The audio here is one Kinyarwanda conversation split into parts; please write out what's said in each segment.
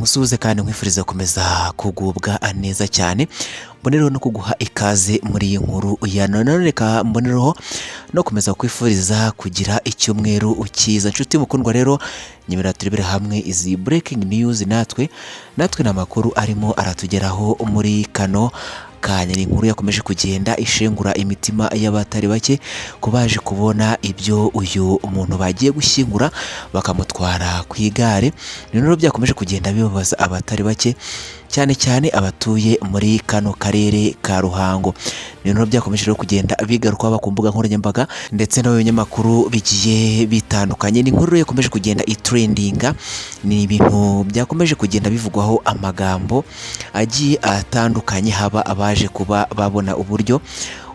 Nkusuhuze kandi nkwifuriza gukomeza kugubwa neza cyane. Mbonereho no kuguha ikaze muri iyi nkuru ya none. Reka mbonereho no komeza kwifuriza kugira icyumweru cyiza. Nshuti mukundwa rero, nyemerera turebere hamwe izi breaking news. Natwe ni amakuru arimo aratugeraho muri kano kanya. Ni inkuru yakomeje kugenda ishengura imitima y'abatari bake, ko baje kubona ibyo uyu muntu bagiye gushyingura bakamutwara ku igare. Ni rero byakomeje kugenda bibabaza abatari bake, cyane cyane abatuye muri kano karere ka Ruhango. Ni rero byakomeje rero kugenda bigarukwaho ku mbuga nkoranyambaga ndetse no mu binyamakuru bigiye bitandukanye. Ni inkuru rero yakomeje kugenda itrendinga, ni ibintu byakomeje kugenda bivugwaho amagambo agiye atandukanye, haba abaje kuba babona uburyo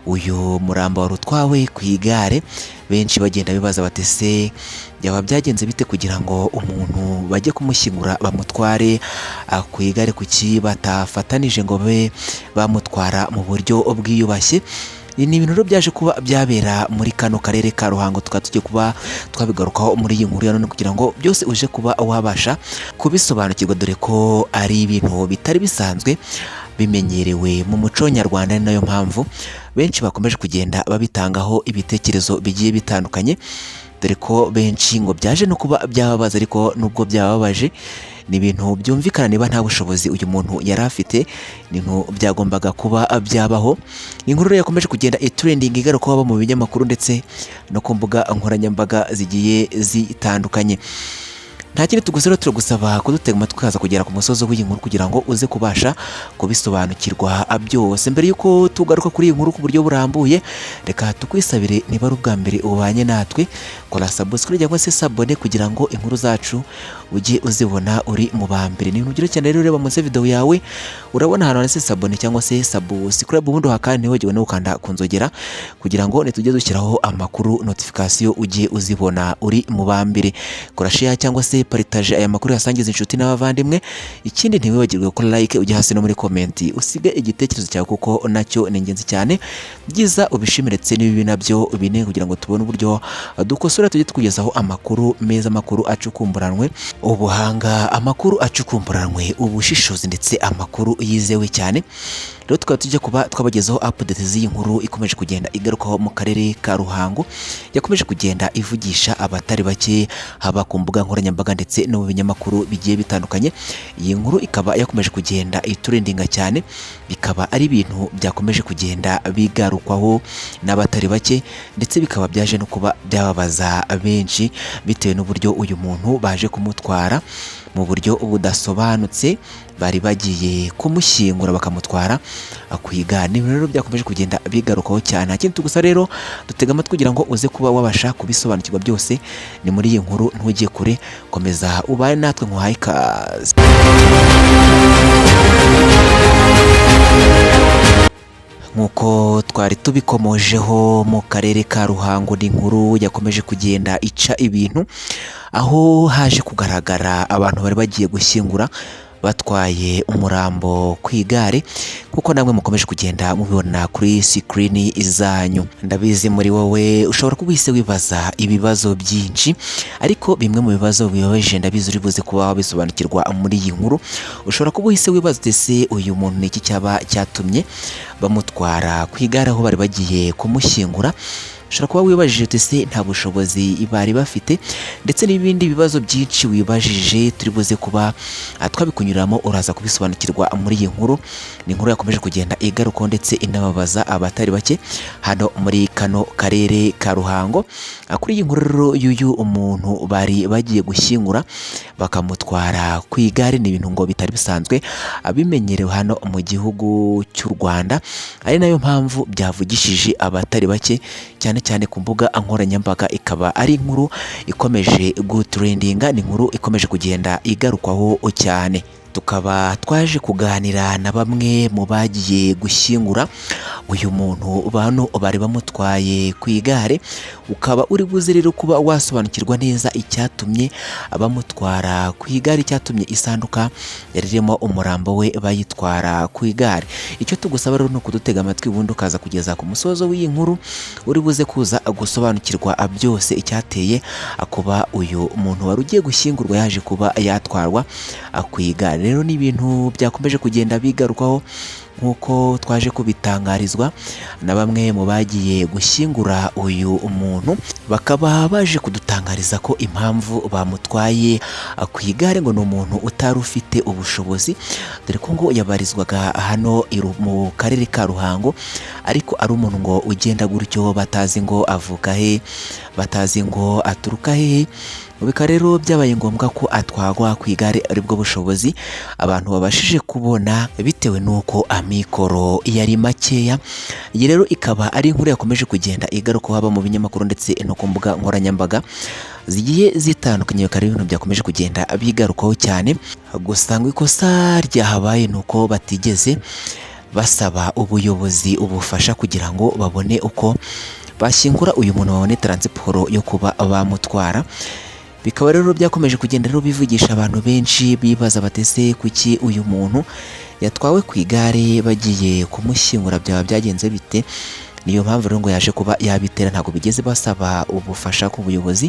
uyu murambo wari utwawe ku igare. Benshi bagenda bibaza bati: "Se byaba byagenze bite kugira ngo umuntu bajye kumushyingura bamutware ku igare? Kuki batafatanije ngo babe bamutwara mu buryo bwiyubashye?" Ni ibintu rero byaje kuba byabera muri kano karere ka Ruhango, tukaba tugiye kuba twabigarukaho muri iyi nkuru ya none kugira ngo byose uje kuba wabasha kubisobanukirwa, dore ko ari ibintu bitari bisanzwe bimenyerewe mu muco nyarwanda. Ni nayo mpamvu benshi bakomeje kugenda babitangaho ibitekerezo bigiye bitandukanye, dore ko benshi ngo byaje no kuba byababaza. Ariko nubwo byababaje, ni ibintu byumvikana. Niba nta bushobozi uyu muntu yari afite, ni ibintu byagombaga kuba byabaho. Ni inkuru rero yakomeje kugenda itrending, igaruka haba mu binyamakuru ndetse no ku mbuga nkoranyambaga zigiye zitandukanye. Nta kindi tugusa rero, turagusaba kudutega amatwi ukaza kugera ku musozo w'iyi nkuru kugira ngo uze kubasha kubisobanukirwa byose. Mbere y'uko tugaruka kuri iyi nkuru ku buryo burambuye, reka tukwisabire, niba ari ubwa mbere ubanye natwe, kora subscribe cyangwa se s'abonner kugira ngo inkuru zacu ujye uzibona uri mu ba mbere. Ni ibintu byiza cyane rero. Ureba munsi ya video yawe, urabona ahantu handitse s'abonner cyangwa se subscribe, ubundi uhakanda. Ntiwibagirwe no gukanda ku nzogera kugira ngo nitujye dushyiraho amakuru, notification ujye uzibona uri mu ba mbere. Kora share cyangwa se partage aya makuru, yasangiza inshuti n'abavandimwe. Ikindi, ntiwibagirwe gukora like, ujye hasi no muri comment usige igitekerezo cyawe, kuko nacyo ni ingenzi cyane. Byiza ubishimire ndetse n'ibibi nabyo ubine, kugira ngo tubone uburyo dukosora, tujye tukugezaho amakuru meza, amakuru acukumburanwe ubuhanga, amakuru acukumburanwe ubushishozi, ndetse amakuru yizewe cyane. Rero tukaba tujya kuba twabagezaho update z'iyi nkuru ikomeje kugenda igarukaho mu karere ka Ruhango, yakomeje kugenda ivugisha abatari bake, haba ku mbuga nkoranyambaga ndetse no mu binyamakuru bigiye bitandukanye. Iyi nkuru ikaba yakomeje kugenda itrendinga cyane, bikaba ari ibintu byakomeje kugenda bigarukwaho n'abatari bake, ndetse bikaba byaje no kuba byababaza benshi bitewe n'uburyo uyu muntu baje kumutwara mu buryo budasobanutse. Bari bagiye kumushyingura bakamutwara ku igare. Ni ibintu rero byakomeje kugenda bigarukaho cyane. Nta kindi tugusa rero, dutega amatwi kugira ngo uze kuba wabasha kubisobanukirwa byose. Ni muri iyi nkuru, ntujye kure, komeza ubane natwe. Nkuhaye ikaze. Nk'uko twari tubikomojeho, mu karere ka Ruhango ni inkuru yakomeje kugenda ica ibintu, aho haje kugaragara abantu bari bagiye gushyingura batwaye umurambo ku igare, kuko namwe mukomeje kugenda mubibona kuri sikirini zanyu. Ndabizi muri wowe ushobora kuba uhise wibaza ibibazo byinshi, ariko bimwe mu bibazo bibabaje, ndabizi uri buze kuba wabisobanukirwa muri iyi nkuru. Ushobora kuba uhise wibaza uti: "Ese uyu muntu ni iki cyaba cyatumye bamutwara ku igare aho bari bagiye kumushyingura?" Ushobora kuba wibajije uti: "Ese nta bushobozi bari bafite?" Ndetse n'ibindi bibazo byinshi wibajije, turi buze kuba twabikunyuramo, uraza kubisobanukirwa muri iyi nkuru. Ni inkuru yakomeje kugenda igarukaho ndetse inababaza abatari bake hano muri kano karere ka Ruhango. Kuri iyi nkuru rero y'uyu umuntu bari bagiye gushyingura bakamutwara ku igare, ni ibintu ngo bitari bisanzwe bimenyerewe hano mu gihugu cy'u Rwanda, ari nayo mpamvu byavugishije abatari bake, cyane cyane ku mbuga nkoranyambaga. Ikaba ari inkuru ikomeje gutrendinga, ni inkuru ikomeje kugenda igarukwaho cyane. Tukaba twaje kuganira na bamwe mu bagiye gushyingura uyu muntu, bano bari bamutwaye ku igare. Ukaba uri buze rero kuba wasobanukirwa neza icyatumye bamutwara ku igare, icyatumye isanduka yari irimo umurambo we bayitwara ku igare. Icyo tugusaba rero ni ukudutega amatwi, ubundi ukaza kugeza ku musozo w'iyi nkuru, uri buze kuza gusobanukirwa byose icyateye kuba uyu muntu wari ugiye gushyingurwa yaje kuba yatwarwa ku igare. Rero ni ibintu byakomeje kugenda bigarukwaho nk'uko twaje kubitangarizwa na bamwe mu bagiye gushyingura uyu muntu, bakaba baje kudutangariza ko impamvu bamutwaye ku igare ngo ni umuntu utari ufite ubushobozi, dore ko ngo yabarizwaga hano mu karere ka Ruhango, ariko ari umuntu ngo ugenda gutyo batazi ngo avuka he, batazi ngo aturuka hehe. Bikaba rero byabaye ngombwa ko atwarwa ku igare, aribwo bushobozi abantu babashije kubona bitewe n'uko amikoro yari makeya. Iyi rero ikaba ari inkuru yakomeje kugenda igaruka haba mu binyamakuru ndetse no ku mbuga nkoranyambaga zigiye zitandukanye, bikaba ari ibintu byakomeje kugenda bigarukwaho cyane. Gusa ngo ikosa ryahabaye ni uko batigeze basaba ubuyobozi ubufasha kugira ngo babone uko bashyingura uyu muntu, babone taransiporo yo kuba bamutwara. Bikaba rero byakomeje kugenda rero bivugisha abantu benshi, bibaza batese kuki uyu muntu yatwawe ku igare bagiye kumushyingura, byaba byagenze bite? Niyo mpamvu rero ngo yaje kuba yabitera, ntabwo bigeze basaba ubufasha ku buyobozi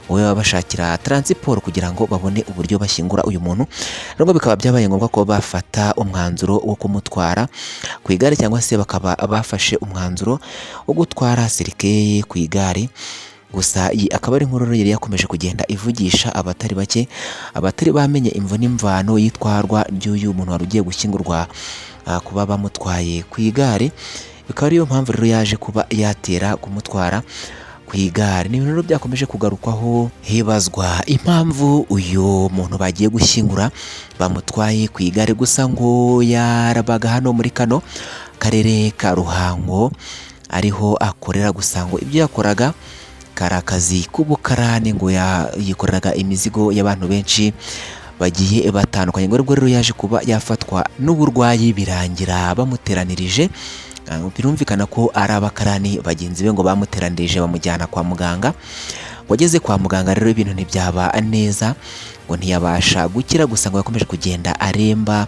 ngo babe babashakira taransiporo kugira ngo babone uburyo bashyingura uyu muntu. Rero ngo bikaba byabaye ngombwa ko bafata umwanzuro wo kumutwara ku igare, cyangwa se bakaba bafashe umwanzuro wo gutwara serikeye ku igare. Gusa iyi akaba ari inkuru yari yakomeje kugenda ivugisha abatari bake, abatari bamenye imvo n'imvano y'itwarwa ry'uyu muntu wari ugiye gushyingurwa kuba bamutwaye ku igare. Bikaba ariyo mpamvu rero yaje kuba yatera kumutwara ku igare. Ni ibintu rero byakomeje kugarukwaho hibazwa impamvu uyu muntu bagiye gushyingura bamutwaye ku igare. Gusa ngo yarabaga hano muri kano karere ka Ruhango ariho akorera, gusa ngo ibyo yakoraga kari akazi k'ubukarani, ngo yikoreraga imizigo y'abantu benshi bagiye batandukanye. Ngo aribwo rero yaje kuba yafatwa n'uburwayi birangira bamuteranirije. Birumvikana ko ari abakarani bagenzi be ngo bamuteranirije bamujyana kwa muganga. Ngo ageze kwa muganga rero ibintu ntibyaba neza, ngo ntiyabasha gukira, gusa ngo yakomeje kugenda aremba,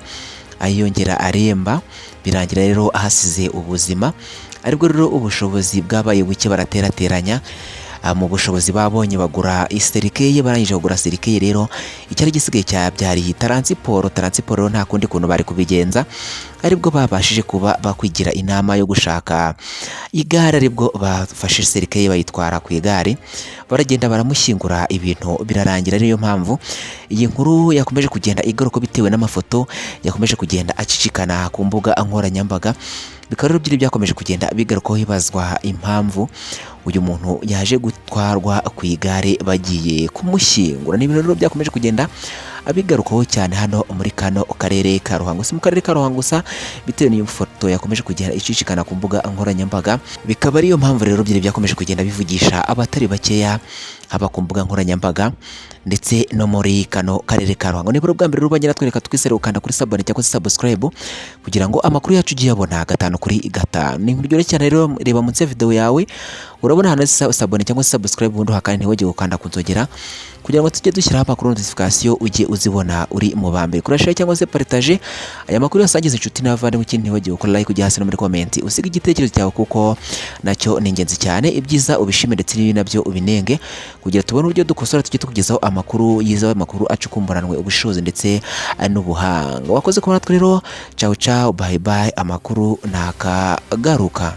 ayongera aremba, birangira rero ahasize ubuzima. Aribwo rero ubushobozi bwabaye buke, baraterateranya mu bushobozi babonye bagura iserikeye. Barangije kugura serikeye rero icyari gisigaye cyabyariye taransiporo. Taransiporo nta kundi kuntu bari kubigenza, aribwo babashije kuba bakwigira inama yo gushaka igare, aribwo bafashe serikeye bayitwara ku igare, baragenda baramushyingura, ibintu birarangira. Niyo mpamvu iyi nkuru yakomeje kugenda igaruka bitewe n'amafoto yakomeje kugenda acicikana ku mbuga nkoranyambaga. Bikaba rero byari byakomeje kugenda bigarukaho hibazwa impamvu uyu muntu yaje gutwarwa ku igare bagiye kumushyingura. Ni ibintu rero byakomeje kugenda abigarukaho cyane hano muri kano karere ka Ruhango. Si mu karere ka Ruhango gusa, bitewe n'iyo foto yakomeje kugenda icicikana ku mbuga nkoranyambaga, bikaba ariyo mpamvu rero byari byakomeje kugenda bivugisha abatari bakeya, haba ku mbuga nkoranyambaga ndetse no muri kano karere ka Ruhango. Niba ubwa mbere rubanye natwereka twisere ukanda kuri sabone cyangwa se subscribe kugira ngo amakuru yacu ugiye abona 5 kuri 5. Ni inkuru iryoshye cyane rero, reba munsi ya video yawe urabona ahantu handitse sabone cyangwa se subscribe, ubundi uhakane ntiwibagirwe gukanda ku nzogera kugira ngo tujye dushyiraho amakuru notification ujye uzibona uri mu ba mbere. Kora share cyangwa se partage aya makuru yasangiza inshuti n'abavandimwe, ikindi ntiwibagirwe gukora like, ujye hasi no muri comment usiga igitekerezo cyawe kuko nacyo ni ingenzi cyane. Ibyiza ubishime ndetse n'ibi nabyo ubinenge kugira tubone uburyo dukosora, tujye tukugezaho amakuru yizewe, amakuru acukumburanwe ubushobozi ndetse n'ubuhanga. Wakoze kubona natwe rero, ciao ciao, bye bye, amakuru nakagaruka.